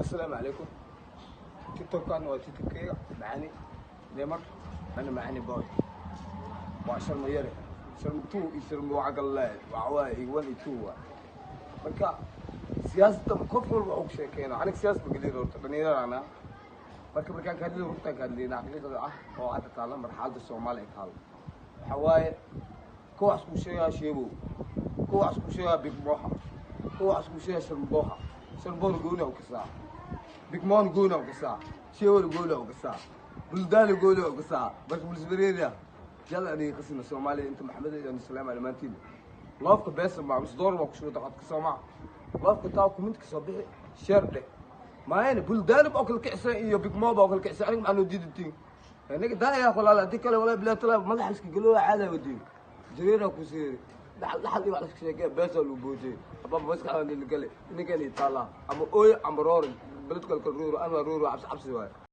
Assalaamu calaykum. TikTokkan waa TikTokkeyga Macani Neymar, ana Macani Boy, waa Sharma Yare, Sharma two iyo Sharma wacagal, waxa waaye iyo one iyo two waa. Marka siyaasadda qof walba wuxuu ku sheekeynaa. Aniga siyaasad ma gelin horta, dhalinyarana. Marka markaan ka hadlay, runtaan ka hadlayna, xaqiiqada ah oo hadda taalla, marxaladda Soomaaliya taalla, waxa waaye kuwaas kuu sheegaa Sheebow, kuwaas kuu sheegaa Big Moha, kuwaas kuu sheegaa Sharmboha. Sharmbohna gooni u kasaa, Big Mohna gooni u kasaa, Sheebowna gooni u kasaa, Buldaana gooni u kasaa. Marka bulsbareeda jal aniga qasina Soomaaliya inta Maxamed iyo salaam dhammaantiin. Loofka beesa ma mise door waa ku shubata codka Soomaa loofka taa comment-ka soo bixi, share dheh. Maayana Buldaana baa kala kicsan iyo Big Mo baa kala kicsan. Aniga maxaa noo diidatiin? Aniga daaya walaal, haddii kale walaa bilaa talaa madaxa iska galo caada wadiin jareera ku siiyay, dhaxal dhaxal iyo wax la sheegay, beesa lagu boojay aba maskaxda la gale. Ninkan taala ama ooy ama roor, beled kale kale rooro ama rooro, cabsi cabsi waay.